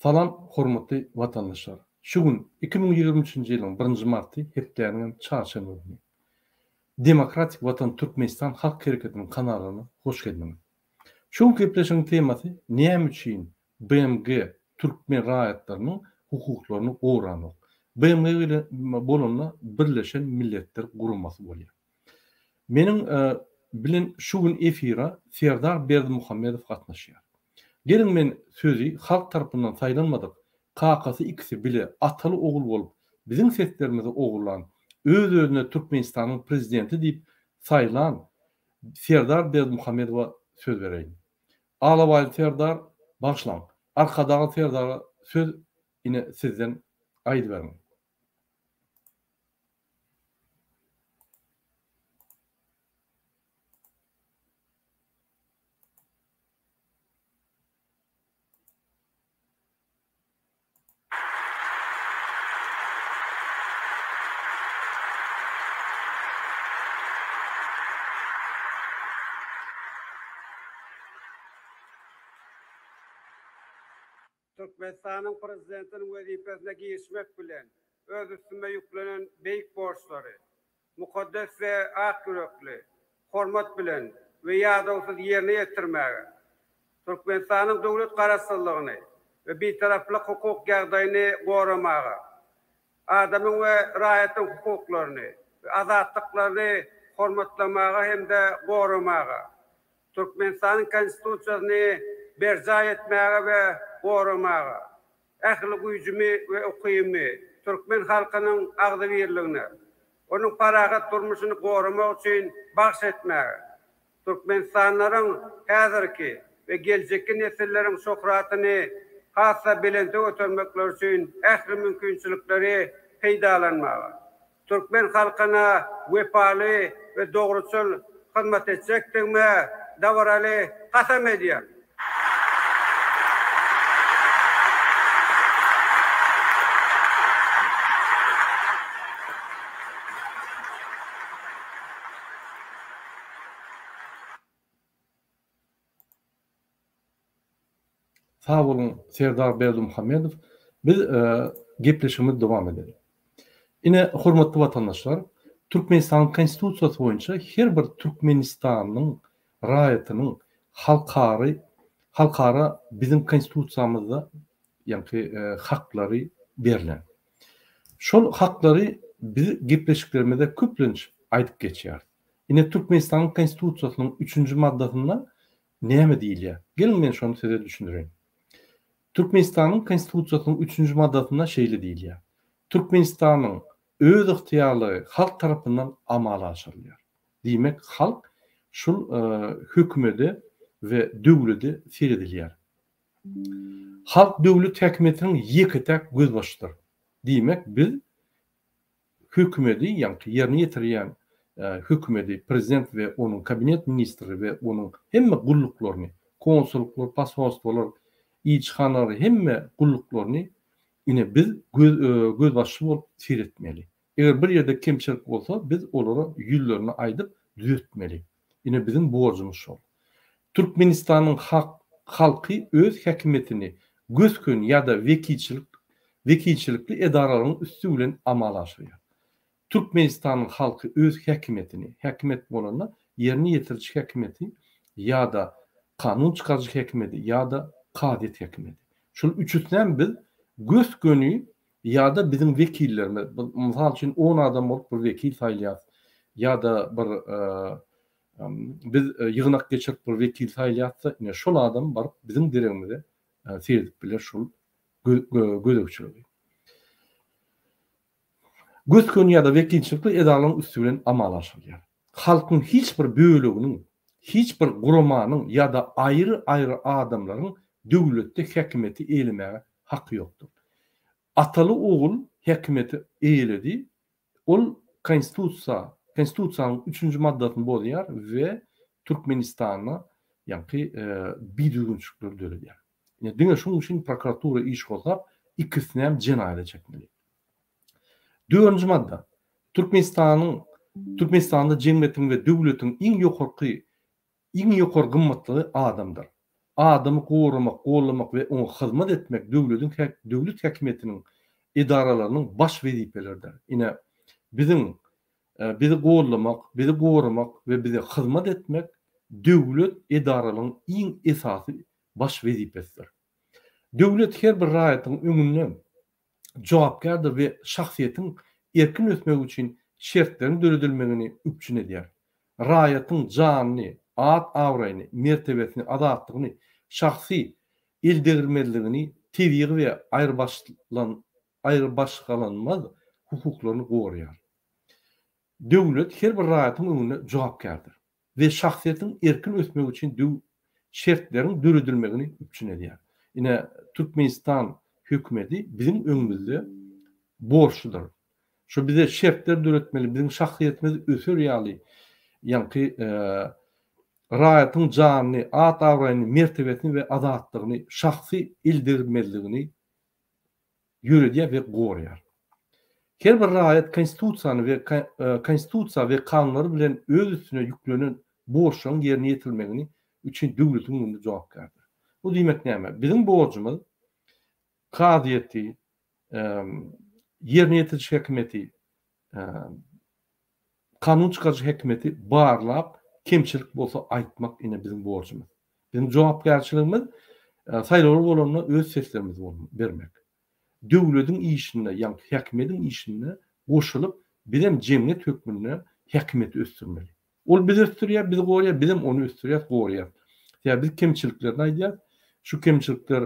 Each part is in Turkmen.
Salam hormatly watandaşlar! Şu gün 2023-nji ýylyň birinji marty hepdäniňem çarşenbe güni. Demokratik Watan Türkmenistan Halk Hereketiniň kanalyna hoş geldiňiz. Şu günki gepleşigiň temasy näme üçin BMG türkmen raýatlarynyň hukuklaryny goranok? BMG bolanda Birleşen Milletler Guramasy bolýar. Meniň bilen şu gün efire Serdar Berdimuhamedow gatnaşýar. Geliň men sözi halk tarapyndan saýlanmadyk, kakasy ikisi bile ataly ogul bolup biziň seslerimizi ogurlan, öz-özüne Türkmenistanyň prezidenti diýip saýlan Serdar Berdimuhamedowa söz bereýin. Alabaýly Serdar, bagyşlaň, Arkadagly Serdara söz ine sizden aýdyberiň. Türkmenistanyň Prezidentiniň wezipesine girişmek bilen, öz üstüme ýüklenen beýik borçlary mukaddes we ak ýürekli, hormat bilen we ýadawsyz ýerine ýetirmäge, Türkmenistanyň döwlet Garaşsyzlygyny we Bitaraplyk hukuk ýagdaýyny goramaga, adamyň we raýatyň hukuklaryny we azatlyklaryny hormatlamaga hem-de goramaga, Türkmenistanyň Konstitusiýasyny berjaý etmäge we goramaga, ähli güýjümi we ukybymy türkmen halkynyň agzybirligine, onuň parahat durmuşyny goramak üçin bagyş etmäge, türkmenistanlylaryň häzirki we geljekki nesilleriň şöhratyny has-da belente götermekleri üçin ähli mümkinçilikleri peýdalanmaga, türkmen halkyna wepaly we dogruçyl hyzmat etjekdigime dabaraly kasam edýän. Sag boluň Serdar Berdimuhamedow. Biz gepleşigimizi dowam edeli. Ine hormatly watandaşlar, Türkmenistanyň Konstitusiýasy boýunça her bir Türkmenistanyň raýatynyň halkary halkara biziň Konstitusiýamyzda ýaňky haklary berlen. Şol haklary biz gepleşiklerimizde köplenç aýdyp geçýäris. Ine Türkmenistanyň Konstitusiýasynyň üçünji maddasynda näme diýilýär? Geliň men şony size düşündireýin. Türkmenistanyň Konstitusiýasynyň üçünji maddasynda şeýle diýilýär, Türkmenistanyň özygtyýarlygy halk tarapyndan amala aşyrylýar. Diýmek, halk şul hökümede we döwlede seredilýär. Halk döwlet häkimiýetiniň ýeke-täk gözbaşydyr. Diýmek, biz hökümedi, ýaňky ýerine ýetirýän hökümedi, prezident we onuň kabinet ministri we onuň hemme gulluklaryny, konsullyklar, posolstwolar, ilçihanalary hemme gulluklaryny ine biz göz gözbaşçy bolup seretmeli. Eger bir ýerde kemçilik bolsa, biz olara ýüzlerine aýdyp düzetmeli. Ine biziň borjumyz şol. Türkmenistanyň hak halky öz häkimiýetini gös-göni ýa-da wekilçilik wekilçilikli edaralaryň üsti bilen amala aşyrýar. Türkmenistanyň halky öz häkimiýetini, häkimiýet bolanda ýerine ýetiriji häkimiýeti ýa-da kanun çykaryjy häkimiýeti ýa-da kazyýet häkimiýeti. Şul üçüsinem biz gös-göni ýa-da biziň wekillerimiz, mysal üçin on adam bolup bir wekil saýlaýarys ýa-da bir biz ýygnak geçirip bir wekil saýlaýarys-da, ine şol adam baryp biziň deregimize seredip biler şol gözegçiligi. Gös-göni ýa-da wekilçilikli edaralaryň üsti bilen amala aşyrylýar. Halkyň hiç bir böleginiň, hiç bir guramanyň ýa-da aýry-aýry adamlaryň döwletde häkimiýeti eýlemäge haky ýokdur. Ataly ogul häkimiýeti eýeledi, ol konstitusiýa, konstitusiýanyň üçünji maddasyny bozýar we Türkmenistanda ýaňky bidüzgünçilikleri döredýär. Ine diňe şunuň üçin prokuratura iş gozgap, ikisinem jenaýata çekmeli. Dördünji madda. Türkmenistanyň Türkmenistanda jemgyýetiň we döwletiň iň ýokarky iň ýokary gymmatlygy adamdyr. Adamy goramak, gollamak we oňa hyzmat etmek döwlediň döwlet häkimiýetiniň edaralarynyň baş wezipeleridir. Ine, biziň bizi gollamak, bizi goramak we bize hyzmat etmek döwlet edaralarynyň iň esasy baş wezipesidir. Döwlet her bir raýatyň öňünde jogapkärdir we şahsyýetiň erkin ösmegi üçin şertleriň döredilmegini üpjün edýär. Raýatyň janyny, at-abraýyny, mertebesini, azatlygyny, şahsy eldegrilmezligini, tebigy we aýrybaşgalanmaz hukuklaryny goraýar. Döwlet her bir raýatyň öňünde jogapkärdir. We şahsyýetiň erkin ösmegi üçin döw şertleriň döredilmegini üpjün edýär. Ine, Türkmenistan hökümeti biziň öňümizde borçludyr. Şu bize şertler döretmeli, biziň şahsyýetimiz öser ýaly, ýaňky raýatyň janyny, at-abraýyny, mertebesini we azatlygyny, şahsy eldegrilmezligini ýöredýär we goraýar. Her bir raýat Konstitusiýany we Konstitusiýa we kanunlary bilen öz üstüne ýüklenen borçlaryň ýerine ýetirilmegini üçin döwletiň öňünde jogapkärdir. Bu diýmek näme? Biziň borjumyz kazyýeti, ýerine ýetiriji häkimiýeti, kanun çykaryjy häkimiýeti barlap, kemçilik bolsa aýtmak ine biziň borjumyz. Biziň jogapkärçiligimiz saýlawlar bolanda öz seslerimizi bermek. Döwlediň işinde, ýagny häkimiýediň işinde goşulyp, bizem jemgyýet hökmünde häkimiýeti ösdürmeli. Ol bizi ösdürýär, bizi goraýar, bizem ony ösdürýäs, goraýas. Sebäbi biz kemçiliklerini aýdýas. Şu kemçilikler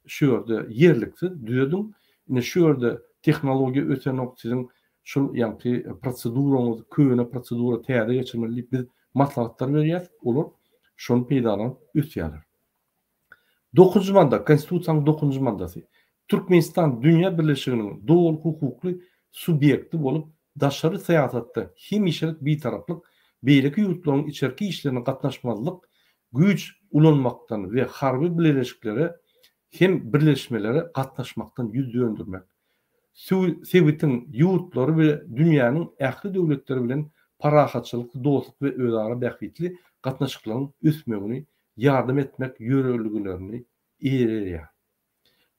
şu ýerde ýerliksiz, düzediň. Ine şu ýerde tehnologiýa ösenok, siziň şul ýaňky proseduraňyz köne prosedura täze geçirmeli diýip biz maslahatlar berýäs, olar şony peýdalanyp ösýärler. Dokuzynjy madda, Konstitusiýanyň dokuzynjy maddasy. Türkmenistan dünýä birleşiginiň doly hukukly subýekti bolup, daşary syýasatda hemişelik bitaraplyk, beýleki ýurtlaryň içerki işlerine gatnaşmazlyk, güýç ulanmakdan we harby bileleşiklere hem birleşmelere gatnaşmakdan ýüz döndürmek, sebitiň ýurtlary we dünýäniň ähli döwletleri bilen parahatçylykly, dostluk we özara bähbitli gatnaşyklaryň ösmegini ýardam etmek ýörelgelerini eýerýär.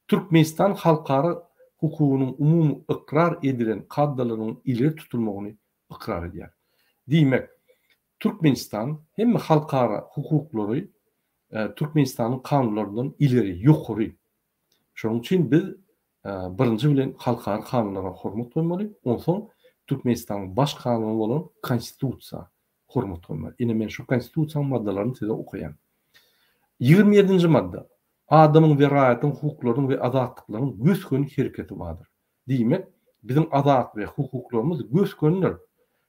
Türkmenistan halkara hukugynyň umumy ykrar edilen kadalarynyň ileri tutulmagyny ykrar edýär. Diýmek, Türkmenistan hemme halkara hukuklary Türkmenistanyň kanunlaryndan ileri, ýokary. Şonuň üçin biz birinji bilen halkara kanunlara hormat goýmaly, onsoň Türkmenistanyň baş kanuny bolan Konstitusiýa hormat goýmaly. Ine men şu Konstitusiýanyň maddalaryny size okaýan. 27-nji madda. Adamyň we raýatyň hukuklarynyň we azatlyklarynyň gös-göni hereketi bardyr. Diýmek, biziň azat we hukuklarymyz gös-gönidir.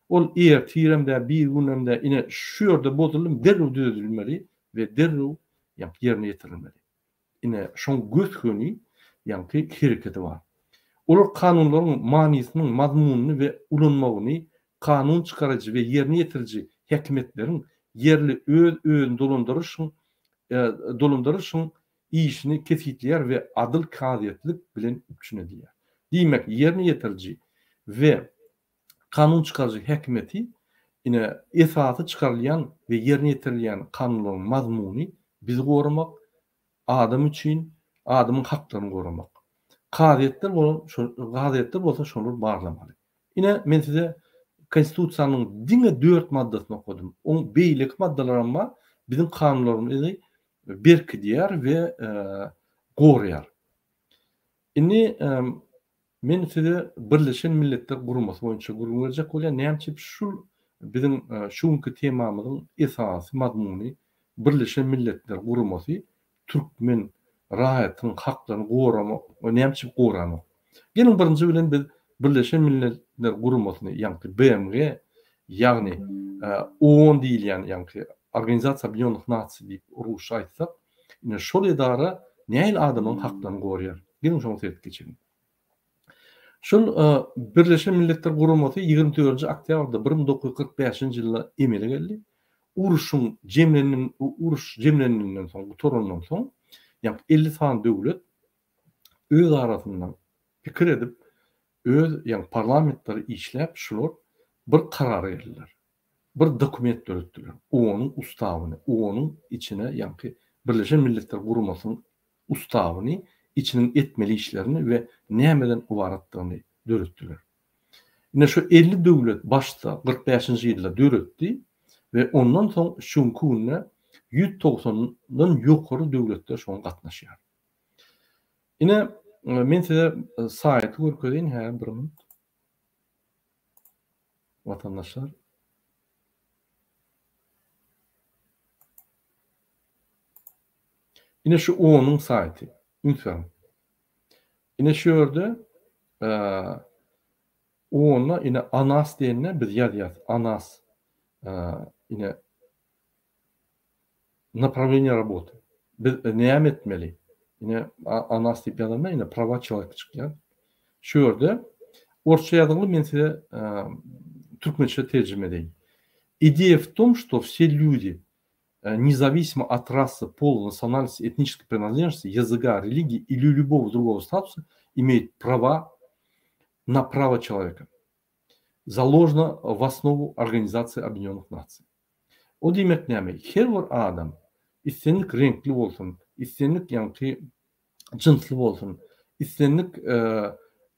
Ol ertirem däl, birigünem däl, ine şu ýerde bozuldy, derrew düzedilmeli we derrew ýerine ýetirilmeli. Ine, şoň gös-göni ýaňky hereketi bar. Olar kanunlaryň manysynyň mazmunyny we ulanmagyny kanun çykaryjy we ýerine ýetiriji häkimiýetleriň ýerli öz-özüni dolandyryşyň dolandyryşyň işini kesgitleýär we adyl kazyýetlik bilen üpjün edilýär. Diýmek, ýerine ýetiriji we kanun çykaryjy häkimiýeti ine esasy çykarylýan we ýerine ýetirilýän kanunlaryň mazmuny bizi goramak, adam üçin adamyň haklaryny goramak. Kazyýetler bolan şo kazyýetler bolsa şolary barlamaly. Ine men size konstitusiýanyň diňe dört maddasyny okadym. Oň beýleki maddalaram bar, biziň kanunlarymyzy berkidýär we goraýar. Indi Men size Birleşen Milletler Guramasy boýunça gürrüň berjek bolýan. Näme üçin şul biziň şu günki temamyzyň esasy mazmuny Birleşen Milletler Guramasy türkmen raýatynyň haklaryny goramak we näme üçin goranok? Geliň birinji bilen biz Birleşen Milletler Guramasyny ýaňky BMG ýagny OON diýilýän ýaňky Organizasiýa Obýedinennyh Nasiý diýip rusça aýtsak, ine şol edara nähili adamlaryň haklaryny goraýar? Geliň şoňa seredip geçeliň. Şol Birleşen Milletler Guramasy 24-nji oktýabrda 1945-nji ýylda emele geldi. Urşuň jemlenen uruş jemleneninden soň, gutarandan soň, ýagny 50 sany döwlet öz arasynda pikir edip, öz ýagny parlamentleri işläp, şular bir karara geldiler. Bir dokument döretdiler. OON-yň ustawyny, OON-yň içine ýaňky Birleşen Milletler Guramasynyň Ustawyny, içiniň etmeli işlerini we nämeden ybaratdygyny döretdiler. Ine şu 50 döwlet başda 45-nji ýylda döretdi we ondan soň şu günki günde 190 dan ýokary döwletler şoňa gatnaşýar. Ine men size saýty görkezeýin häzir bir minut. Watandaşlar. Ine şu OON-yň saýty. Üns beriň. Ine şu ýerde OON-da ine ANAS diýende biz ýazýas. ANAS ine Naprawleniýe raboty. Biz näme etmeli? Ine ANAS diýip ýazanda ine prawa çeloweka çykýar. Şu ýerde orsça ýazgyly men size türkmençe terjime edeýin. Ideýa w tom, što wse lýudi nezawisimo ot rasy, pola, nasionalnosti, etniçeskoý prinadležnosti, ýazyga, religiýi ili lýubogo drugogo statusa imeýut prawa na prawa çeloweka. Založeno w osnowu Organizasiýa Obýedinýonnyh Nasiý. O diýmek näme? Her bir adam, islendik reňkli bolsun, islendik ýaňky jynsly bolsun, islendik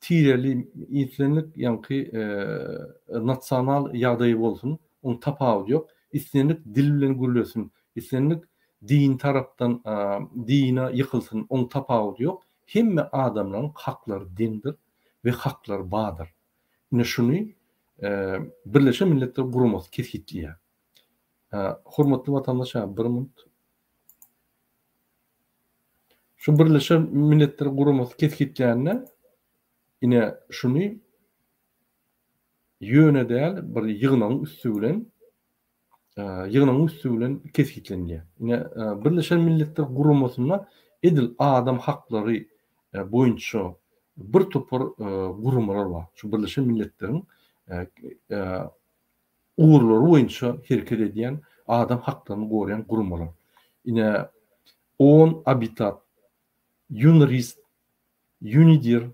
tireli, islendik ýaňky nasional ýagdaýy bolsun, oň tapawudy ýok, islendik dil bilen gürlesin, islendik din tarapdan dine ýykylsyn, oň tapawudy ýok, hemme adamlaryň haklary deňdir we haklary bardyr. Ine şuny Birleşen Milletler Guramasy kesgitleýär. Hormatly watandaşlar bir minut. Şu Birleşen Milletler Guramasy kesgitlände ine şuny ýöne däl bir ýygnagyň üsti bilen ýygnagyň üsti bilen kesgitlenilýär. Ine Birleşen Milletler Guramasynda edil adam haklary boýunça bir topar guramalar bar. Şu Birleşen Milletleriň ugurlary boýunça hereket edýän, adam haklaryny goraýan guramalar. Ine, OON Abitat, UNRISD, UNIDIR,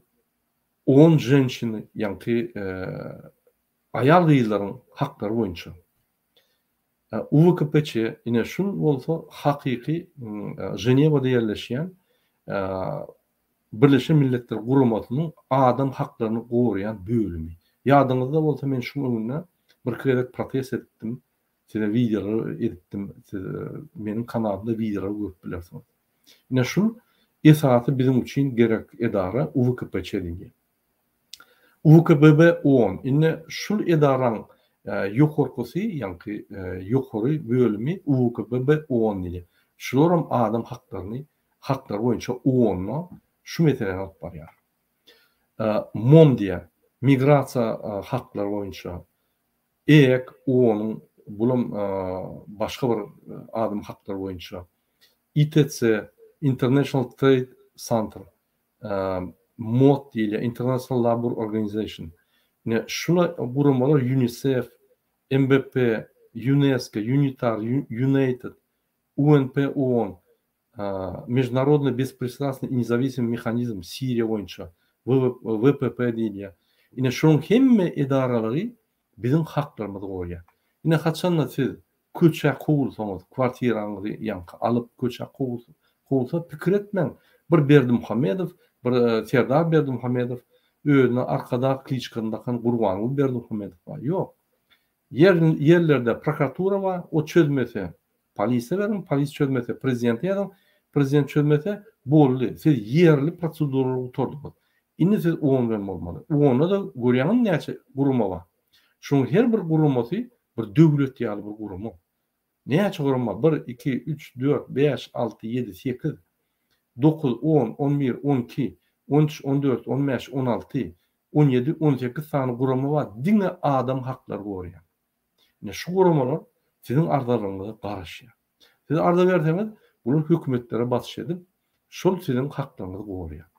OON Ženşiny, ýaňky aýal-gyzlaryň haklary boýunça. UWKPÇ, ine şul bolsa hakyky Ženewada ýerleşýän Birleşen Milletler Guramasynyň adam haklaryny goraýan bölümi. Ýadyňyzda bolsa men şuň öňünde birki gezek protest edipdim, size wideolar edipdim, siz meniň kanalymda wideolary görüp bilersiňiz. Ine şul esasy biziň üçin gerek edara UWKPÇ diýilýär. UKBB on. Indi şul edaraň ýokarkysy, ýaňky ýokary bölümi UKBB on diýilýär. Şularam adam haklaryny, haklary boýunça OON-da şu meseläni alyp barýar. MOM diýýär, migrasiýa haklary boýunça. EEK OON-yň bulam başga bir adam haklary boýunça. ITC, International Trade Center, MOT diýilýär, International Labour Organization. Ine, şula guramalar UNICEF, MBP, UNESCO, UNITAR, UNATED, UNP OON, Международный беспристрастный и независимый механизм Siriýa boýunça, WPP diýilýär. Ine, şonuň hemme edaralary biziň haklarymyzy goraýar. Ine, haçanda siz Köçä kowulsaňyz, kwartiraňyzy ýaňky alyp köçä kowulsa pikir etmäň, bir Berdimuhamedow, bir Serdar Berdimuhamedow, özüne Arkadag kliçkasyny dakan Gurbanguly Berdimuhamedow bar. Ýok. Ýer ýerlerde prokuratura bar, o çözmese polisiýa beriň, polisiýa çözmese prezidente ýazyň, prezident çözmese boldy, siz ýerli proseduralary gutardyňyz. Indi siz OON bilen bolmaly. OON-da-da görýäňizmi näçe gurama bar. Şonuň her bir guramasy bir döwlet ýaly bir gurama. Näçe gurama? Bir, iki, üç, dört, bäş, alty, ýedi, sekiz, dokuz, on, on bir, on iki, on üç, on dört, on bäş, on alty, on ýedi, on sekiz sany gurama bar, diňe adam haklary goraýan. Ine şu guramalar siziň arzalaryňyza garaşýar. Siz arza berseňiz, bular hökümetlere basyş edip, şol siziň haklaryňyzy goraýar.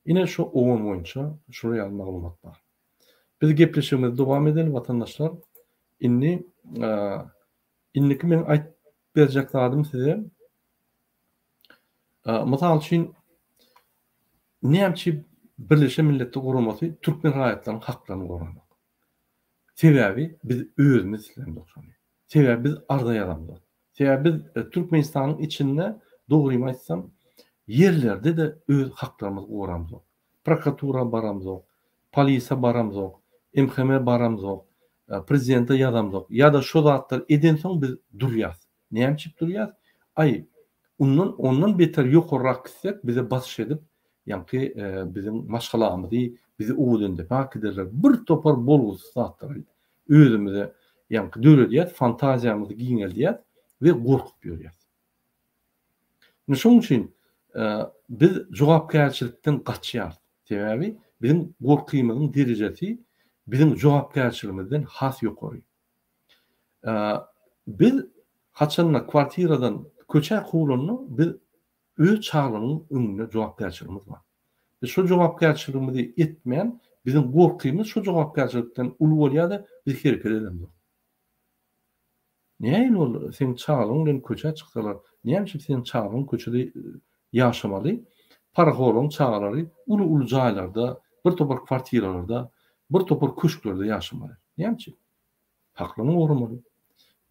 Ine şu OON boýunça şular ýaly maglumat bar. Biz gepleşigimizi dowam edeli watandaşlar. Indi indiki meň aýdyp berjek zadym size mysal üçin näme üçin Birleşen Milletler Guramasy türkmen raýatlarynyň haklaryny goranok? Sebäbi biz özümiz islämzok şony. Sebäbi biz arza ýazamzok. Sebäbi biz Türkmenistanyň içinde dogrymy aýtsam ýerlerde-de öz haklarymyzy goramzok. Prokuratura baramzok, polisiýa baramzok, MHM baramzok, prezidente ýazamzok. Ýa-da şo zatlary edensoň biz durýas. Näme üçin durýas? Aý, undan ondan beter ýokarrak gitsek bize basyş edip, ýaňky biziň maşgalamyzy, bizi Owadandepä äkiderler. Bir topar bolgusyz zatlary özümize ýaňky döredýäs, fantaziýamyzy giňeldýäs we gorkup ýörýäs. Indi şonuň üçin biz jogapkärçilikden gaçýarys. Sebäbi biziň gorkymyzyň derejesi biziň jogapkärçiligimizden has ýokary. Biz haçanda kwartiradan köçä kowlanda biz öz çagalarymyzyň öňünde jogapkärçiligimiz bar. Biz şol jogapkärçiligimizi etmän, biziň gorkymyz şol jogapkärçilikden uly bolýar-da, biz hereket edemzok. Nähili ol seň çagalaryň bilen köçä çyksalar, näme üçin seň çagalaryň köçede ýaşamaly, parahorlaryň çagalary uly-uly jaýlarda, bir topar kwartiralarda, bir topar köşklerde ýaşamaly? Näme üçin? Haklaryny goramaly.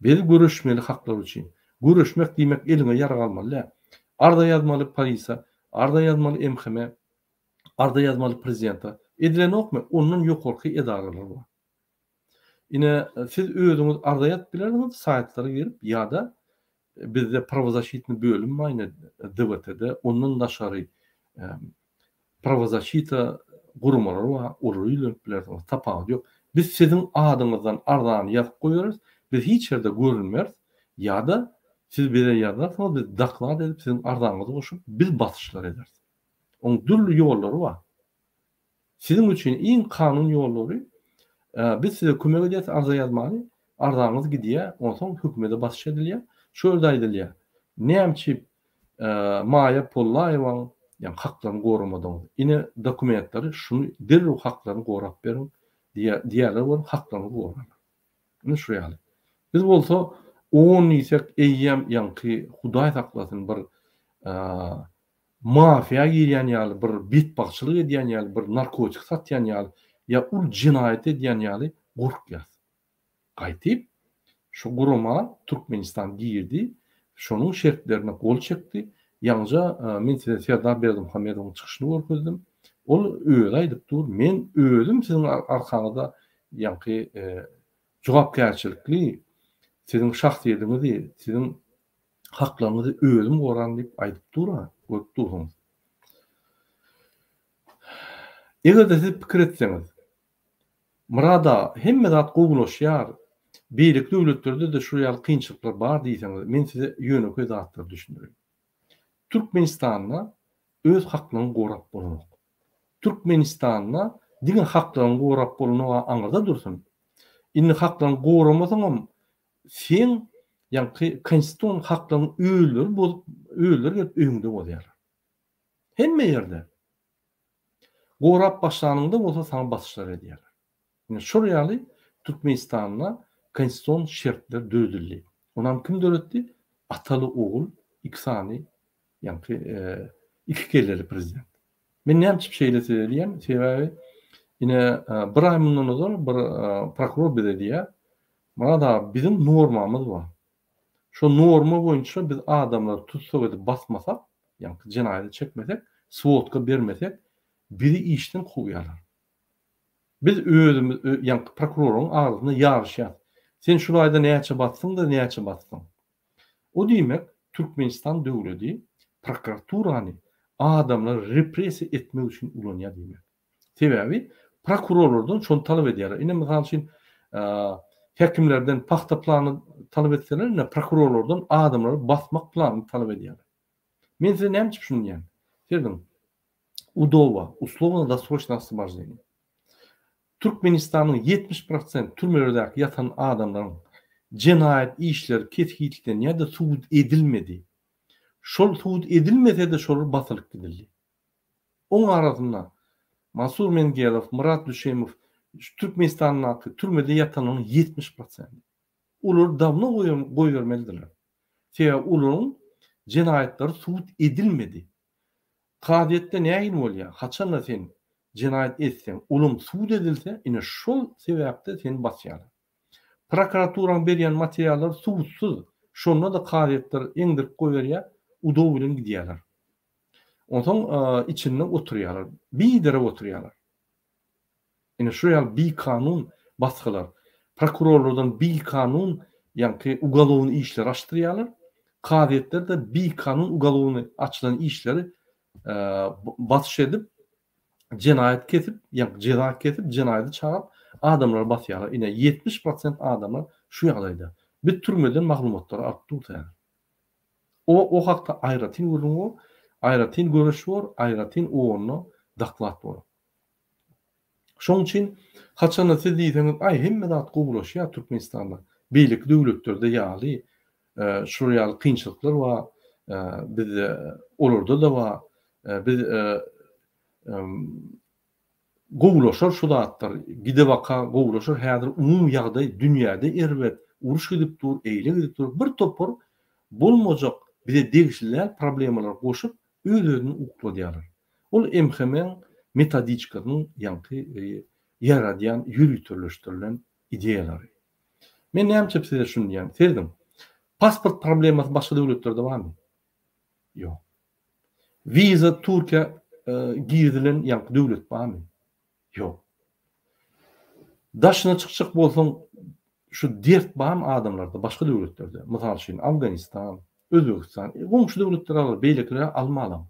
Biz göreşmeli haklar üçin. Göreşmek diýmek eliňe ýarag almaly däl. Arza ýazmaly polisiýa, arza ýazmaly MHM, arza ýazmaly prezidente. Edilenokmy? Ondan ýokarky edaralar bar. Ine, siz özüňiz arza ýazyp bilersiňiz saýtlara girip ýa-da bizde prawozaşitnyý bölüm bar ine DWT-de, ondan daşary prawozaşita guramalary bar, olara ýüzlenip bilersiňiz, tapawudy ýok. Biz siziň adyňyzdan arzany ýazyp goýarys, biz hiç ýerde görünmeris ýa-da siz bize ýazarsyňyz, biz doklad edip siziň arzaňyzy goşup biz basyşlar ederis. Oň dürli ýollary bar. Siziň üçin iň kanun ýollary biz size kömek edýäs arza ýazmany, arzaňyz gidýär, onsoň hökümede basyş edilýär. Şu ýerde aýdylýar, näme üçin Maýa Pollaýewaň ýa haklaryny goramadyňyz? Ine dokumentleri, şuny derrew haklaryny gorap beriň diýýärler we haklaryňyzy gorarlar. Ine şu ýaly. Biz bolsa on diýsek eýýäm ýaňky Hudaý saklasyn bir mafiýa girýän ýaly, bir betbagtçylyk edýän ýaly, bir narkotik satýan ýaly ýa uly jenaýat edýän ýaly gorkýas. Gaýtyp, şu gurama Türkmenistan girdi, şonuň şertlerine gol çekdi. Ýaňyja men size Serdar Berdimuhamedowyň çykyşyny görkezdim. Ol özi aýdyp dur, men özüm siziň arkaňyzda ýaňky jogapkärçilikli siziň şahsyýetiňizi, siziň Haklaryňyzy özüm goran diýip aýdyp dur-a, görüp dursuňyz. Eger-de siz pikir etseňiz, Myrat aga, hemme zat gowulaşýar, beýleki döwletlerde-de şul ýaly kynçylyklar bar diýseňiz, men size ýönekeý zatlary düşündireýin. Türkmenistanda öz haklaryňy gorap bolanok. Türkmenistanda diňe haklaryňy gorap bolanok-a aňyrda dursun. Indi haklaryňy goramasaňam Seň ýaňky konstitusion haklaryň özleri bozup, özleri gelip öýüňde bozýarlar. Hemme ýerde. Gorap başlanyňda bolsa saňa basyşlar edýärler. Ine şol ýaly Türkmenistanda konstitusion şertler döredildi. Onam kim döretdi? Ataly ogul iki sany ýaňky iki kelleli prezident. Men näme üçin şeýle size diýýän? Sebäbi ine bir aý mundan ozal bir prokuror bize diýýär, Myrat aga, biziň normamyz bar. Şo norma boýunça biz adamlary tussag edip basmasak, ýaňky jenaýata çekmesek, swodka bermesek, bizi işden kowýarlar. Biz özümiz, ýaňky prokuroryň arasynda ýaryşýas. Sen şul aýda näçe basdyň-da, näçe basdyň. O diýmek, Türkmenistan döwledi prokuraturany adamlary repressiýa etmek üçin ulanýar diýmek. Sebäbi prokurorlardan şony talap edýärler. Ine mysal üçin häkimlerden pagta planyny talap etseler, ine prokurorlardan adamlary basmak planyny talap edýärler. Men size näme üçin şuny diýýän? Serediň. UDOWA, uslovno dosroçno oswobождение. Türkmenistanyň 70 prosent türmelerdäki ýatan adamlaryň jenaýat işleri kesgitlenýär-de subut edilmedi. Şol subut edilmese-de şolar basylyp gidildi. Oň arasynda Mansur Mengelow, Myrat Düşemow Türkmenistandaky türmede ýatanlaryň 70 prosenti. Olary dawno goýbermelidiler. Sebäbi olaryň jenaýatlary subut edilmedi. Kazyýetde nähili bolýar? Haçanda sen jenaýat etseň, olam subut edilse, ine şol sebäpde seni basýarlar. Prokuraturaň berýän materiallary subutsyz. Şonda-da kazyýetler eňdirip goýberýär, udow bilen gidýärler. Onsoň içinde oturýarlar, biderek oturýarlar. Ine şu ýaly bikanun basgylar, prokurorlardan bikanun ýaňky ugalownyý işleri açdyrýarlar. Kazyýetler-de bikanun ugalownyý açylan işleri basyş edip, jenaýat kesip, ýaňky jeza kesip, jenaýady çagyryp, adamlary basýarlar. Ine 70 prosent adamlar şu ýagdaýda. Biz türmeden maglumatlary alyp durus häzir. O o hakda aýratyn gürrüň bor, aýratyn göreş bor, aýratyn onda doklad bor. Şoň üçin haçanda siz diýseňiz, aý hemme zat gowulaşýar Türkmenistanda, beýleki döwletlerde ýaly şular ýaly kynçylyklar bar, bizde olarda-da bar, biz gowulaşar şu zatlar, gide-baka gowulaşar, häzir umumy ýagdaý dünýäde erbet, uruş gidip dur, eýle gidip dur, bir topar bolmajak bize degişli däl problemalary goşup öz-özüni ukladýarlar. Ol MHM-iň metodiçkasynyň ýaňky ýaradýan ýöriteleşdirilen ideýalary. Men näme üçin size şuny diýýän? Serediň. Pasport problemasy başga döwletlerde barmy? Ýok. Wiza Türkiýä girizilen ýaňky döwlet barmy? Ýok. Daşyna çykjak bolsaň şu dert barmy adamlarda başga döwletlerde? Mysal üçin Afganistan, Özbegistan, goňşy döwletler alar, beýlekileri almalam.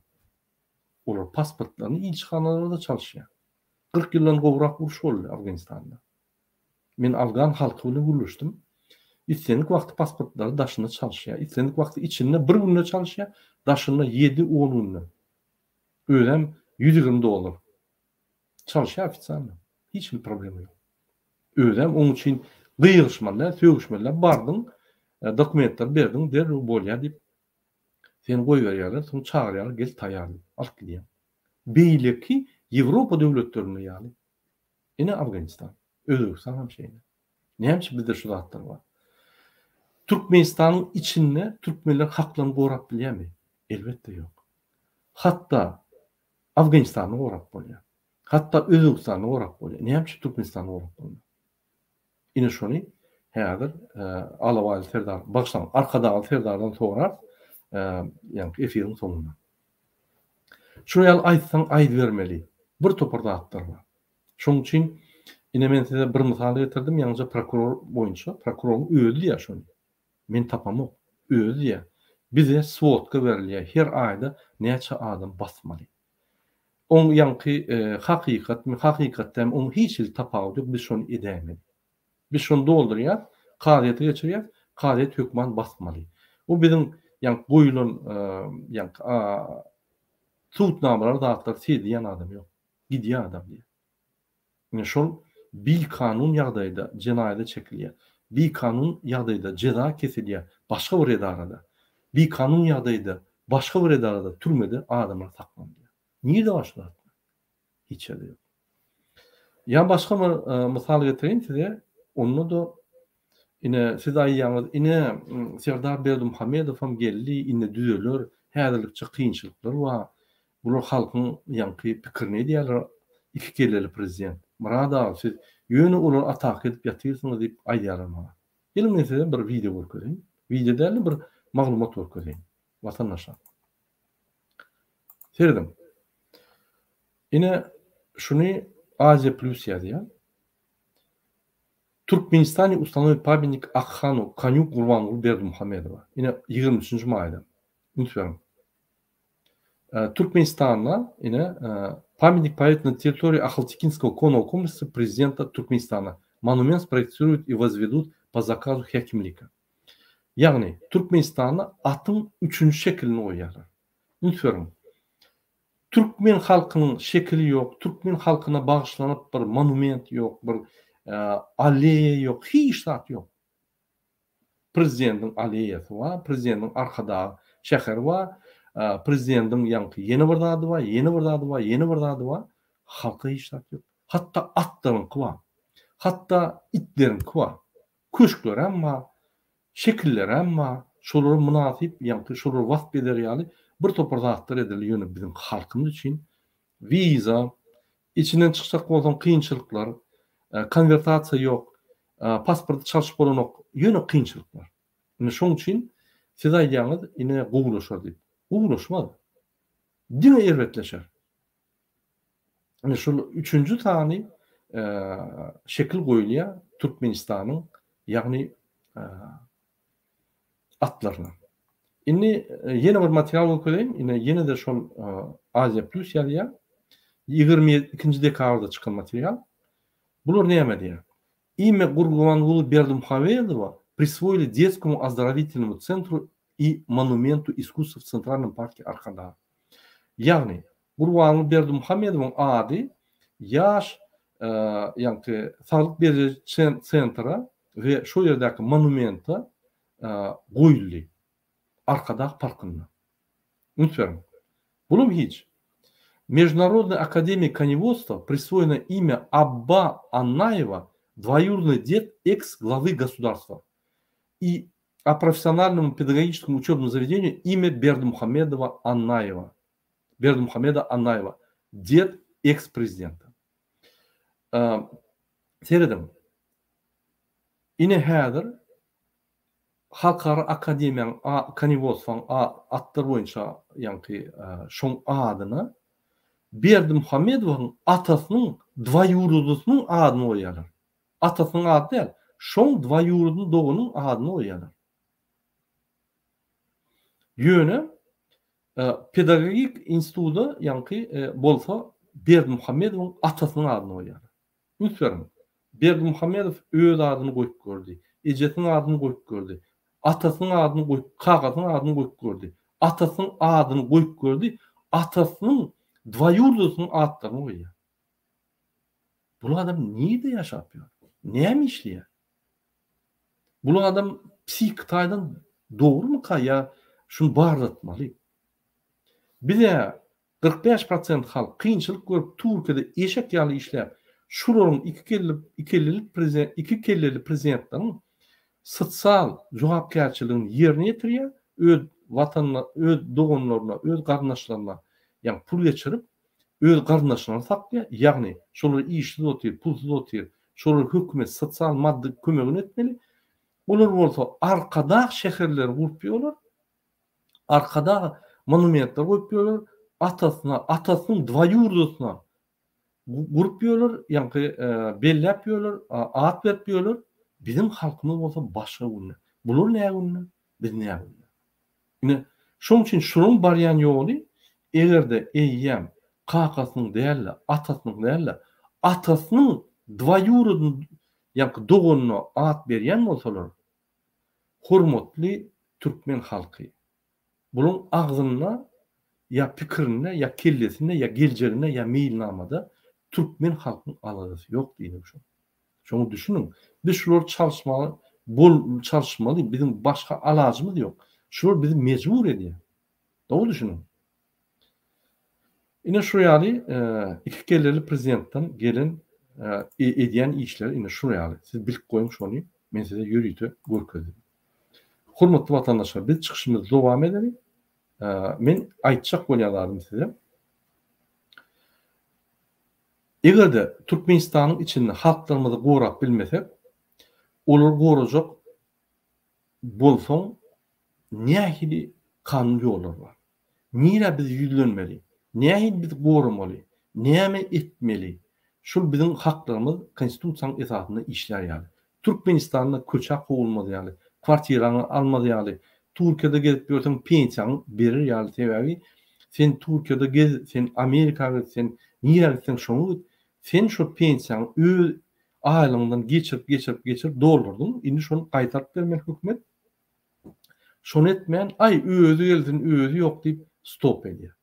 Olar pasportlaryny ilçihanalarda çalyşýar. 40 ýyldan gowrak uruş boldy Afganistanda. Men afgan halky bilen gürleşdim. Islendik wagty pasportlary daşynda çalyşýar. Islendik wagty içinde bir günde çalyşýar, daşynda ýedi-on günde. Özem 120 dollar. Çalyşýar ofitsialno. Hiç hili problema ýok. Özem oň üçin gygyryşmaly däl, sögüşmeli däl. Bardyň, dokumentleri berdiň, derrew bolýar diýip, seni goýberýärler, soň çagyrýarlar, gel taýýar diýip, alyp gidýär. Beýleki Ýewropa döwletlerinde ýaly. Ine Afganistan, Özbegistan hem şeýle. Näme üçin bizde şu zatlar bar? Türkmenistanyň içinde türkmenler haklaryny gorap bilýärmi? Elbetde ýok. Hatda Afganistany gorap bolýar. Hatda Özbegistany gorap bolýar. Näme üçin Türkmenistany gorap bolmaýar? Ine şony häzir Alabaýly serdar, bagyşlaň, Arkadagly serdardan sorarys, ýaňky efiriň soňunda. Şuny ýaly aýtsaň aýdybermeli bir topar zatlar bar. Şonuň üçin ine men size bir mysal getirdim, ýaňyja prokuror boýunça, prokuroryň özi diýýär şony. Men tapamok. Özi diýýär. Bize swodka berilýär, her aýda näçe adam basmaly. Oň ýaňky hakykatmy, hakykat dälmi, oň hiç hili tapawudy ýok, biz şony edäýmeli. Biz şony doldurýas, kazyýete geçirýäs, kazyýet hökman basmaly. Bu biziň ýaňky goýulan ýaňky subutnamalar zatlar sezýän adam ýok. Gidýär adam diýýär. Ine şol bikanun ýagdaýda jenaýada çekilýär. Bikanun ýagdaýda jeza kesilýär başga bir edarada. Bikanun ýagdaýda başga bir edarada türmede adamlar saklanylýar. Nirde bar şu zatlar? Hiç ýerde ýok. Ýa başga bir mysal getireýin size. Onda-da ine siz aýdýaňyz, ine Serdar Berdimuhamedowam geldi, indi düzeler, häzirlikçe kynçylyklar bar. Bular halkyň ýaňky pikirini edýärler iki kelleli prezident. Myrat aga siz ýöne olary ataka edip ýatyrsyňyz diýip aýdýarlar maňa. Geliň men size bir wideo görkezeýin. Wideo dälde bir maglumat görkezeýin. Watandaşlar. Serediň. Ine şuny Aziýa Plus ýazýar. Türkmenistane ustanowi pamytnik Akhanu Konýu Gurbanguly Berdimuhamedowa. Ine 23-nji maýda. Üns beriň. Türkmenistanda ine Pamytnik Победы на территории Ахалтекинского конного комплекса президента Türkmenistana monument sproýektiruют i wozwedut po zakazu häkimlika. Ýagny Türkmenistanda atyň üçünji şekilini goýýarlar. Üns beriň. Türkmen halkynyň şekili ýok, türkmen halkyna bagyşlanyp bir monument ýok, bir alleýa ýok, hiç zat ýok. Prezidentiň aleýasy bar, prezidentiň Arkadag şäheri bar, prezidentiň ýaňky ýene bir zady bar, ýene bir zady bar, ýene bir zady bar. Halka hiç zat ýok. Hatda atlaryňky bar. Hatda itleriňki bar. Köşklerem bar, şekillerem bar. Şolara mynasyp, ýaňky şolary wasp eder ýaly bir topar zatlar edildi, ýöne biziň halkymyz üçin wiza, Içinden çykjak bolsaň kynçylyklar, konwertasiýa ýok, pasporty çalşyp bolanok, ýöne kynçylyklar. Indi şoň üçin siz aýdýaňyz ine gowulaşar diýip. Gowulaşmaz. Diňe erbetleşer. Ine şol üçünji sany şekil goýulýar Türkmenistanyň ýagny atlaryna. Indi ýene bir material görkezeýin. Ine ýene-de şol Aziýa Plus ýazýar. 22-nji dekabrda çykan material. Bular näme diýýär? Imya Gurbanguly Berdimuhamedowa priswoili detskomu ozdorowitelnomu centru i monumentu iskusstw w Tsentralnom parke Arkadag. Ýagny, Gurbanguly Berdimuhamedowyň ady ýaş ýaňky saglyk beriji sentra we şol ýerdäki monumente goýuldy. Arkadag parkynda. Üns beriň. Bulam hiç. Международной akademiýa konewodstwa priswoýeno imya Abba Annaýewa, dwoýurodnyý ded eks-glawy gosudarstwa i a professionalnomu pedagogiçeskomu uçebnomu zawedeniýu imya Berdimuhamedowa Annaýewa. Berdimuhameda Annaýewa, ded eks-prezidenta. Serediň. Ine häzir Halkara akademiýanyň konewodstwaň atlar boýunça ýaňky şoň adyna Berdimuhamedowyň atasynyň dwaýurudysynyň adyny goýýarlar. Atasynyň ady däl, şoň dwaýurudyny doganyň adyny goýýarlar. Ýöne pedagogik instituda ýaňky bolsa Berdimuhamedowyň atasynyň adyny goýýarlar. Üns beriň, Berdimuhamedow öz adyny goýup gördi, ejesiniň adyny goýup gördi, atasynyň adyny goýup, kakasynyň adyny goýup gördi, atasynyň adyny goýup gördi, atasynyň dwaýurdysynyň atlaryny goýýar. Bul adam nirde ýaşap ýör? Näme işleýär? Bul adam psihiki taýdan dogrumyka ýa şuny barlatmaly. Biz-ä 45 prosent halk kynçylyk görüp Türkiýede eşek ýaly işläp şularyň iki kelli ikellilik prezident iki kelleli prezidentleriň sosial jogapkärçiligini ýerine ýetirýär öz watanyna öz doganlaryna öz garyndaşlaryna ýagny pul geçirip öz garyndaşlaryny saklaýar ýagny şolar işsiz otyr pulsuz otyr şolar hökümet sosial maddy kömegini etmeli olar bolsa arkadag şäherleri gurup ýörler Arkadag monumentler goýup ýörler, atasyna, atasynyň dwaýurdysyna gurup ýörler, ýaňky belläp ýörler, at berip ýörler. Biziň halkymyz bolsa başga günde. Bular nä günde, biz nä günde. Ine, şonuň üçin şularyň barýan ýoly eger-de eýýäm kakasynyň däl-de, atasynyň däl-de, atasynyň dwaýurodny, ýaňky doganyna at berýän bolsalar, Hormatly türkmen halky! Bulaň agzynda ýa pikirinde, ýa kellesinde, ýa geljeginde, ýa meýilnamada türkmen halkyň aladasy ýok diýdim şo. Şoňa düşüniň. Biz şulary çalyşmaly bol çalyşmaly biziň başga alajymyz ýok. Şular bizi mejbur edýär. Dogry düşüniň. Ine şu ýaly iki kelleli prezidentden gelen edýän işleri ine şu ýaly. Siz bilip goýuň şony. Men size ýörite görkezdim. Hormatly watandaşlar biz çykyşymyzy dowam edeli. Men aýtjak bolýan zadym size. Eger-de Türkmenistanyň içinde halklarymyzy gorap bilmesek, olary gorajak bolsaň nähili kanun ýollary bar? Nirä biz ýüzlenmeli? Nähili biz goramaly? Näme etmeli? Şul biziň haklarymyz konstitusiýanyň esasynda işlär ýaly. Türkmenistanda köçä kowulmaz ýaly, kwartiraňy almaz ýaly, Türkiýede gezip ýörseň pensiýaňy berer ýaly sebäbi sen Türkiýede gez, sen Amerika git, sen nirä gitseň şoňa git, sen şol pensiýaňy öz aýlygyňdan geçirip geçirip geçirip doldurdyň, indi şony gaýtaryp bermeli hökümet. Şony etmän, aý özi gelsin, özi ýok diýip stop edýär.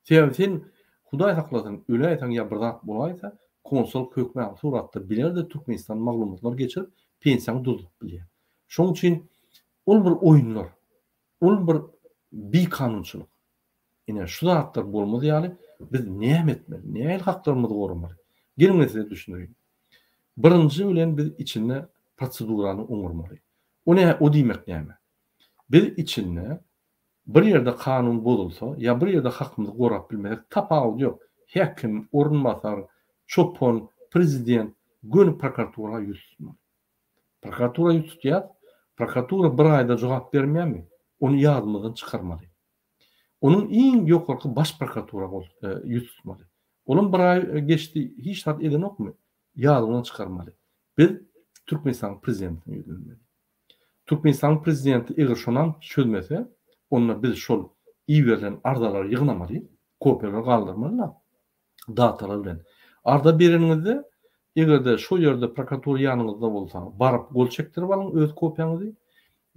Sebäbi sen Hudaý saklasyn öläýseň ýa bir zat bolaýsa, konsullyk hökmany suratda biler-de Türkmenistan maglumatlar geçirip pensiýaňy durzup bilýär. Şonuň üçin ol bir oýunlar. Ol bir bikanunçylyk. Ine şu zatlar bolmaz ýaly biz näme etmeli? Nähili haklarymyzy goramaly? Geliň men size düşündireýin. Birinji bilen biz içinde prosedurany oňarmaly. O nä, o diýmek näme? Biz içinde bir ýerde kanun bozulsa ýa bir ýerde hakymyzy gorap bilmesek tapawudy ýok, häkim, orunbasar, çopan, prezident göni prokuratura ýüz tutmaly. Prokuratura ýüz tutýas. Prokuratura bir aýda jogap bermeýärmi? Ony ýadymyzdan çykarmaly. Onuň iň ýokarky baş prokuratura gol ýüz tutmaly. Olam bir aý geçdi, hiç zat edenokmy? Ýadyňdan çykarmaly. Biz Türkmenistanyň prezidentine ýüzlenmeli. Türkmenistanyň prezidenti eger şonam çözmese, onda biz şol iberilen arzalary ýygnamaly, kopiýalary galdyrmaly-da, datalar bilen. Arza bereniňizde, eger-de şol ýerde prokuratura ýanyňyzda bolsa, baryp gol çekdirip alyň öz kopiýaňyzy,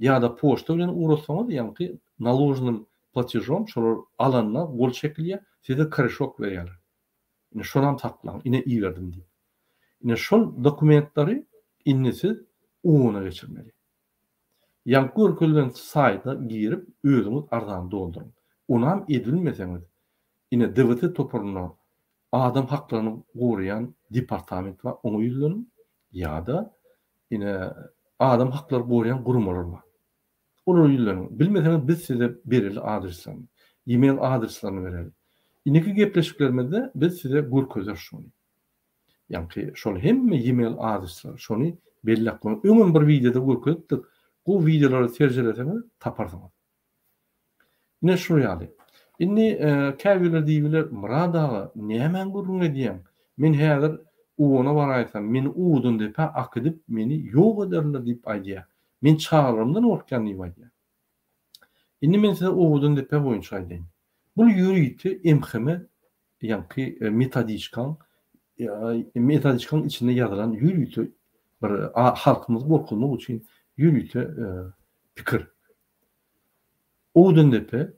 ýa-da poçta bilen ugratsaňyz, ýaňky naloženym platežom şolar alanda gol çekilýär, size koreşok berýärler. Ine şonam saklaň, ine iberdim diýip. Ine şol dokumentleri indi siz OON-a geçirmeli. Ýaňky görkezilen saýta girip özüňiz arzany dolduryň. Onam edilmeseňiz ine DWT toparynda adam haklaryny goraýan departament bar oňa ýüzleniň ýa-da ine adam haklary goraýan guramalar bar. Olara ýüzleniň. Bilmeseňiz biz size bereli adreslerini. E-mail adreslerini bereli. Indiki gepleşiklerimizde biz size görkezeris şony. Ýaňky şol hemme e-mail adresleri şony belläp goýuň. Öňem bir wideoda görkezipdik. Gowy wideolary serjeleseňiz taparsyňyz. Ine şul ýaly. Indi käbirler diýibiler, Myrat aga, nämäň gürrüň edýäň? Men häzir Uwona baraýsam, meni Uwudandepä akidip, meni ýok ederler diýip aýdýar. Men çagalarymdan gorkýan diýip aýdýar. Indi men size Owadandepe boýunça aýdaýyn. Bul ýörite MHM ýaňky metodiçkaň metodiçkaň içinde ýazylan ýörite bir halkymyzy gorkuzmak üçin ýörite pikir. Owadandepe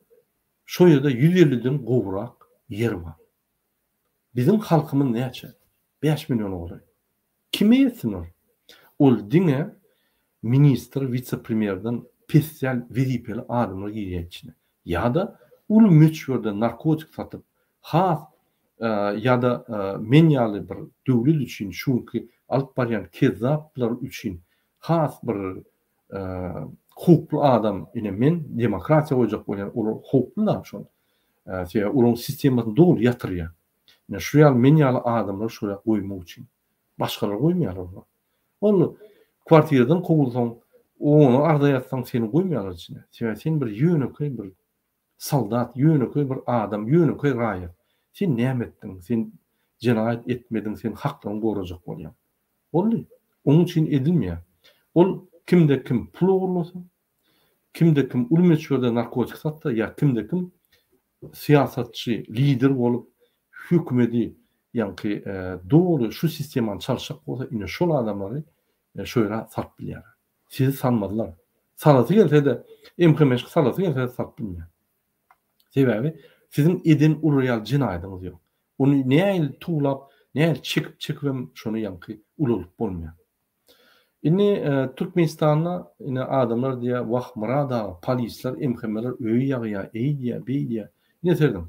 şo ýerde 150 den gowrak ýer bar. Biziň halkymyz näçe? 5 milliona golaý. Kime ýetsin ol? Ol diňe ministr, wise-premýerden pes däl wezipeli adamlar girýär içine. Ýa-da uly möçberde narkotik satyp, has ýa-da men ýaly bir döwlet üçin şu günki alyp barýan kezzaplar üçin has bir howply adam, ine men demokratiýa goýjak bolýan, olar howply-da şol. Sebäbi olaryň sistemasyny doly ýatyrýar. Ine şu ýaly men ýaly adamlary şoýa goýmak üçin. Başgalar goýmaýarlar olar. Ol kwartiradan kowulsaň, ona arza ýazsaň seni goýmaýarlar içine. Sebäbi sen bir ýönekeý bir soldat, ýönekeý bir adam, ýönekeý raýat. Sen näme etdiň? Sen jenaýat etmediň, sen haklaryňy gorajak bolýaň. Boldy. Onuň üçin edilmeýär. Ol kimde kim pul ogurlasa, kimde kim uly möçberde narkotik satsa ýa kimde kim syýasatçy, lider bolup hökümedi ýaňky doly şu sistemany çalyşjak bolsa ine şol adamlary şo ýere salyp bilýärler. Sizi salmazlar. Salasy gelse-de MHM-şki salasy gelse-de salyp bilmeýär. Sebäbi siziň eden uly ýaly jenaýadyňyz ýok. Ony nähili tuwlap, nähili çekip-çekibem şony ýaňky ulalyp bolmaýar. Indi Türkmenistanda ine adamlar diýýär, wah Myrat aga, polisler, MHM-ler öýi ýagýar, eýdýär, beýdýär. Ine serediň,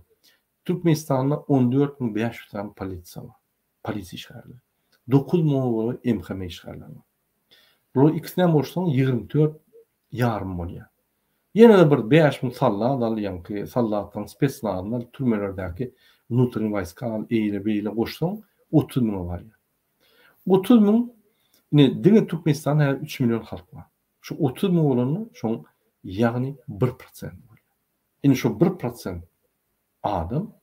Türkmenistanda 14500 sany polisiýa bar, polisiýa işgärleri. 9 müňe golaý MHM işgärleri bar. Bularyň ikisinem goşsaň 24 ýarym bolýar. Ýene-de bir 5000 sallat al, ýaňky sallatlaryň spesnazyny al, türmelerdäki wnutreniý waýska al, eýle-beýle goşsaň 30 müňe barýar. 30 müň ine diňe Türkmenistanda häzir 3 million halk bar. Şu 30 müň bolanda şoň ýagny 1 prosent bolýar. Indi şo 1 prosent adam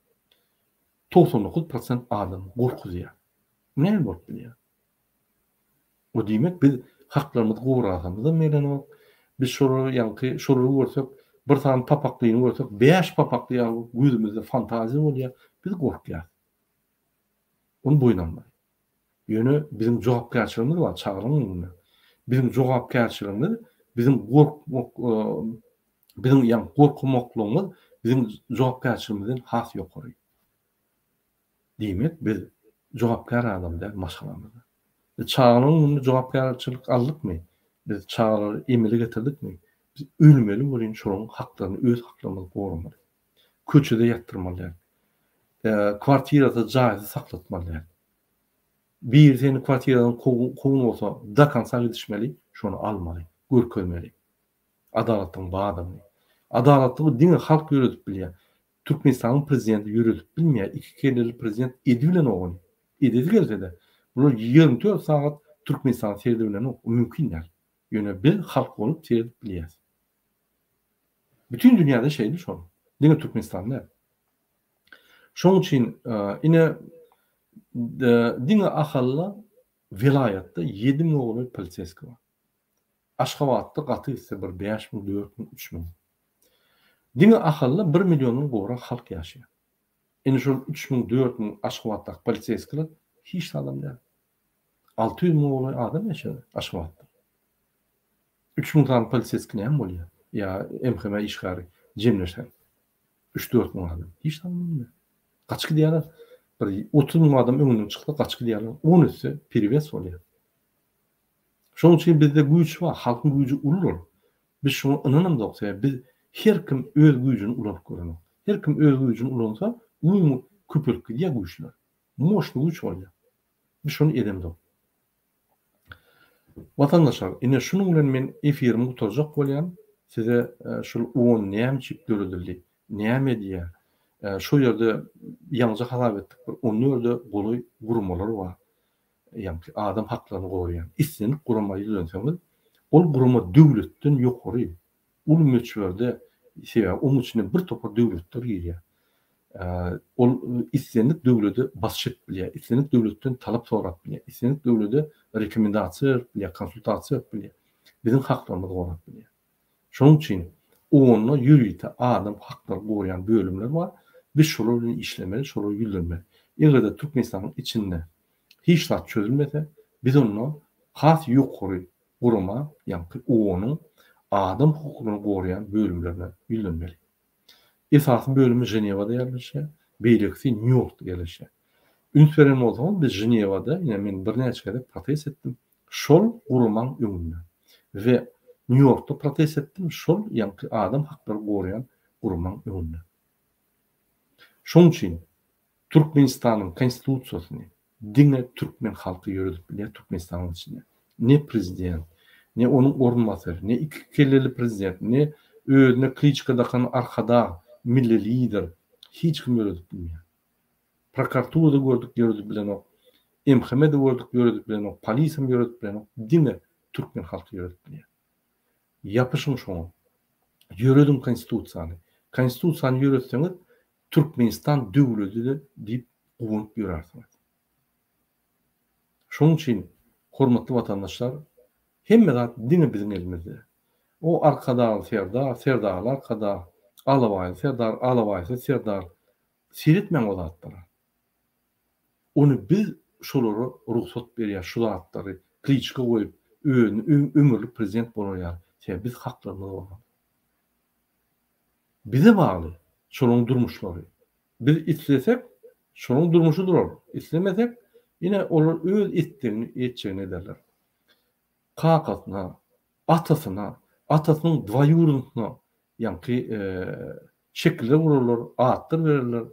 99 prosent adamy gorkuzýar. Näme bolup bilýär? O diýmek biz haklarymyzy gorasamyzam gelenok. Biz şolary ýaňky şolary görsek bir sany papaklyny görsek 5 papakly ýaly gözümizde fantaziýa bolýar. Biz gorkýas. Ony boýun almaly. Ýöne biziň jogapkärçiligimiz bar çagalaryň öňünde. Biziň jogapkärçiligimiz biziň gorkmak biziň ýagny gorkmaklygymyz biziň jogapkärçiligimizden has ýokary. Diýmek biz jogapkär adam däl maşgalamyzda. Biz çagalaryň öňünde jogapkärçilik aldykmy? Biz çagalary emele getirdikmi? Biz ölmeli welin şolaryň haklaryny öz haklarymyzy goramaly. Köçede ýatdyrmaly däl. Kwartirasy, jaýsy saklatmaly däl. Biri seni kwartiradan kowan bolsa, do konca gidişmeli, şony almaly, görkezmeli. Adalatlygyň bardygyny. Adalatlygy diňe halk ýöredip bilýär. Türkmenistanyň prezidenti ýöredip bilmeýär. Iki kelleli prezident edibilenok ony. Edesi gelse-de, bular 24 sagat Türkmenistany seredibilenok. O mümkin däl. Ýöne biz halk bolup seredip bilýäs. Bütin dünýäde şeýle şol. Diňe Türkmenistanda däl. Şoň üçin ine diňe Ahalda welaýatda 7000 golaý poliseýskiý bar. Aşgabatda gaty gitse bir 5000, 4000, 3000. Diňe Ahalda bir milliondan gowrak halk ýaşaýar. Indi şol 3000, 4000 Aşgabatdaky poliseýskiler hiç zadam däl. 600 müňe golaý adam ýaşaýar Aşgabatda. 3000 sany poliseýskiý näme bolýar? Ýa MHM işgäri jemleşen. 3-4 müň adam. Hiç zat bolmaýar. Gaçyp gidýärler. Bir 30 müň adam öňünden çyksa gaçyp gidýärler. On etse perewes bolýar. Şonuň üçin bizde güýç bar, halkyň güýji uludyr. Biz şoňa ynanamzok, sebäbi biz her kim öz güýjüni ulanyp görenok. Her kim öz güýjüni ulansa, umumy köpelip gidýär güýçler. Moşny güýç bolýar. Biz şony edemzok. Watandaşlar, ine şunuň bilen men efirimi gutarjak bolýan. Size şul on näme üçin döredildi, näme edýär? Şo ýerde ýaňyja hasap etdik, bir on dörde golaý guramalar bar. Ýagny adam haklaryny goraýan. Islendik gurama ýüzlenseňiz, ol gurama döwletden ýokary, uly möçberde, sebäbi onuň içine bir topar döwletler girýär. Ol islendik döwlede basyş edip bilýär, islendik döwletden talap sorap bilýär, islendik döwlede rekomendasiýa berip bilýär, konsultasiýa berip bilýär. Biziň haklarymyzy gorap bilýär. Şonuň üçin onda ýörite adam haklary goraýan bölümler bar. Biz şolar bilen işlemeli, şolara ýüzlenmeli. Eger-de Türkmenistanyň içinde hiç zat çözülmese, biz onda has ýokary gurama, ýaňky OON-yň adam hukuklaryny goraýan bölümlerine ýüzlenmeli. Esasy bölümi Ženewada ýerleşýär, beýlekisi Nýu-Ýorkda ýerleşýär. Üns beren bolsaňyz, biz Ženewada, ine men birnäçe gezek protest etdim, şol guramaň öňünde we Nýu-Ýorkda protest etdim, şol ýaňky adam haklary goraýan guramaň öňünde. Şonuň üçin Türkmenistanyň Konstitusiýasyny diňe türkmen halky ýöredip bilýär Türkmenistanyň içinde. Ne prezident, ne onuň orunbasary, ne iki kelleli prezident, ne özüne kliçka dakan Arkadag, milli lider, hiç kim ýöredip bilmeýär. Prokuraturada gördük ýöredip bilenok, MHM-de gördük ýöredip bilenok, polisem ýöredip bilenok, diňe türkmen halky ýöredip bilýär. Ýapyşyň şoňa. Ýörediň konstitusiýany. Konstitusiýany ýöretseňiz Türkmenistan döwledi diýip guwanyp ýörärsiňiz. Şonuň üçin hormatly watandaşlar hemme zat diňe biziň elimizde. O Arkadagly Serdar, Serdarly Arkadag, Alabaýly Serdar, Alabaýsyz Serdar seretmäň o zatlara. Ony biz şolara rugsat berýäs şu zatlary kliçka goýup özüni ömürlik prezident bolar ýaly. Sebäbi biz haklarymyzy goramaly. Bize bagly şolaryň durmuşlary. Biz islesek, şolaryň durmuşy durar. Islemesek, ine olar öz etdigini, etjegini ederler. Kakasyna, atasyna, atasynyň dwaýurynyna ýaňky şekiller gurarlar, atlar bererler.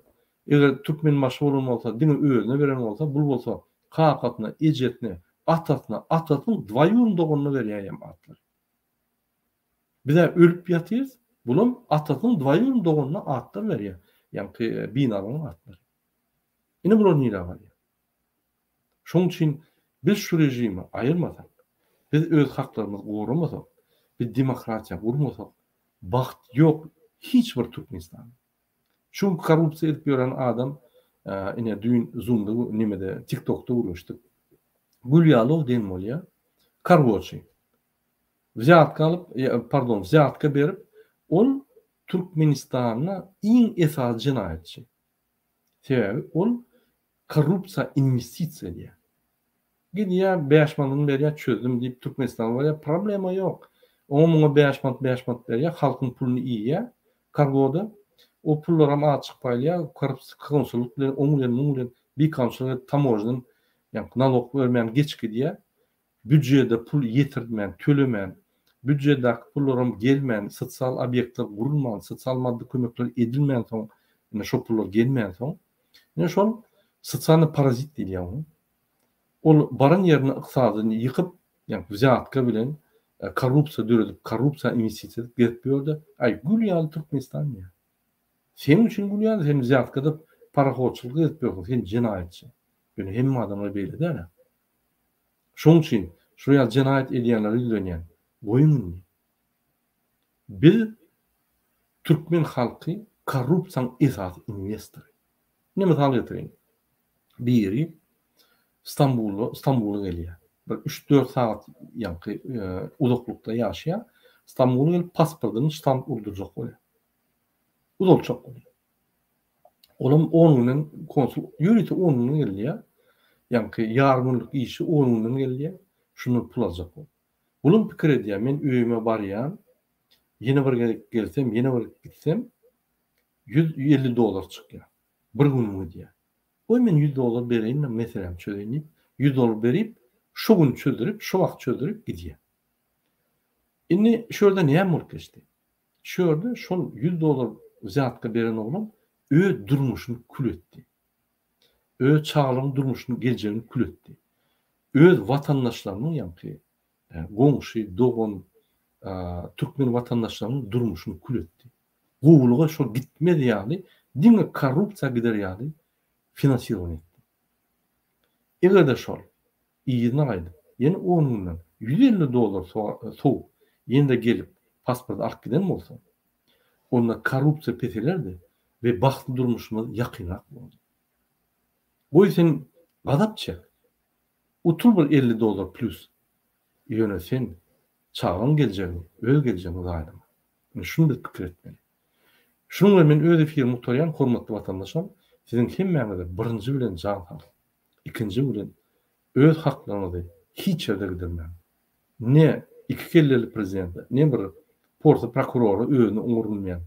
Eger Türkmenbaşy bolan bolsa, diňe özüne beren bolsa, bul bolsa kakasyna, ejesine, atasyna, atasynyň dwaýuryny doganyna berýär hem atlary. Biz-ä ölüp ýatyrys, bulam atasynyň dwaýurny doganyna atlar berýär, ýaňky binalaryň atlary. Ine bular nirä barýar? Şonuň üçin biz şu režimi aýyrmasak, biz öz haklarymyzy goramasak, biz demokratiýa gurmasak, bagt ýok hiç bir Türkmenistanda. Şu korrupsiýa edip ýören adam ine düýn zoomda nemede tiktokda gürleşdik. Gül ýaly diýen bolýar. Kargoçy. Wzýatka alyp, pardon, wzýatka berip, ol Türkmenistanda iň esasy jenaýatçy. Sebäbi ol korrupsiýa inwestisiýa edýär. Gidýär, bäş manadyny berýär, çözdüm diýip Türkmenistana barýar, problema ýok. Oňa muňa bäş manat, bäş manat berýär, halkyň puluny iýýär kargoda. O pullaram azjyk paýlaýar, konsullyk bilen, oň bilen, muň bilen bikanunçylyk edip tamožndan ýaňky nalog bermän geçip gidýär. Býudjede pul ýetirtmän, tölemän, býudjedäki pullaram gelmän, sosial obýektler gurulman, sosial maddy kömekler edilmänsoň, ine şo pullar gelmänsoň, ine şol sosialnyý parazit diýilýär oňa. Ol baran ýerinde ykdysadyny ýykyp, ýagny wzýatka bilen korrupsiýa döredip, korrupsiýa inwestisiýa edip gezip ýördi. Aý, gül ýaly Türkmenistan diýýär. Seň üçin gül ýaly, sen wzýatkada parahodçylyk edip ýörsüň, sen jenaýatçy. Ýöne hemme adamlar beýle däl-ä. Şonuň üçin şular ýaly jenaýat edýänlere ýüzlenýän. Goýuň indi. Biz türkmen halky korrupsiýaň esasy inwestory. Ine mysal getireýin. Biri Stambula Stambula gelýär. Bir üç-dört sagat ýaňky uzaklykda ýaşaýar. Stambula gelip pasportyny ştamp urdurjak bolýar. Uzaltjak bolýar. Olam on günden konsul ýörite on günden gelýär. Ýaňky ýarym günlük işi on günden gelýär. Şundan pul aljak bolup. Bulam pikir edýär, men öýüme barýan, ýene bir gezek gelsem, ýene bir gitsem, 150 dollar çykýar. Bir günüm gidýär. Goý men 100 dollar bereýin-de meselämi çözeýin diýip, 100 dollar berip, şo gün çözdürip, şo wagt çözdürip gidýär. Indi şu ýerde näme bolup geçdi? Şu ýerde şol 100 dollar wzýatka beren oglan öz durmuşyny kül etdi. Öz çagalarynyň durmuşyny, geljegini kül etdi. Öz watandaşlarynyň ýaňky goňşy, dogan türkmen watandaşlarynyň durmuşyny kül etdi. Gowulyga şol gitmez ýaly, diňe korrupsiýa gider ýaly finansirowaniýa etdi. Eger-de şol yzyna gaýdyp, ýene on günden 150 dollar sowup, ýene-de gelip pasporty alyp giden bolsa, onda korrupsiýa peselerdi we bagtly durmuşymyz ýakynrak bolardy. Goý sen gazap çek, utul bir 50 dollar plýus, ýöne sen çagaň geljegini, öz geljegiňi zaýalama. Ine şuny biz pikir etmeli. Şunuň bilen men öz efirimi gutarýan hormatly watandaşlarym, siziň hemmäňize birinji bilen jan saglyk, ikinji bilen öz haklaryňyzy hiç ýerde gidirmäň. Ne iki kelleli prezidente, ne bir porsy prokurora özüni oňurylmaýan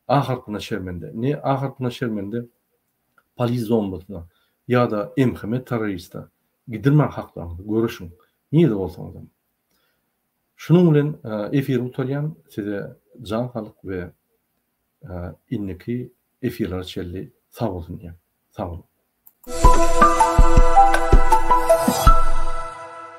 A harpyna şermende, ne A harpyna şermende polis zombasyna ýa-da MHM terroriste gidirmäň haklaryňyzy, göreşiň, nirede bolsaňyzam. Şunuň bilen efiri gutarýan, size jan saglyk we indiki efirlere çenli sag bolsun diýýän. Sag boluň.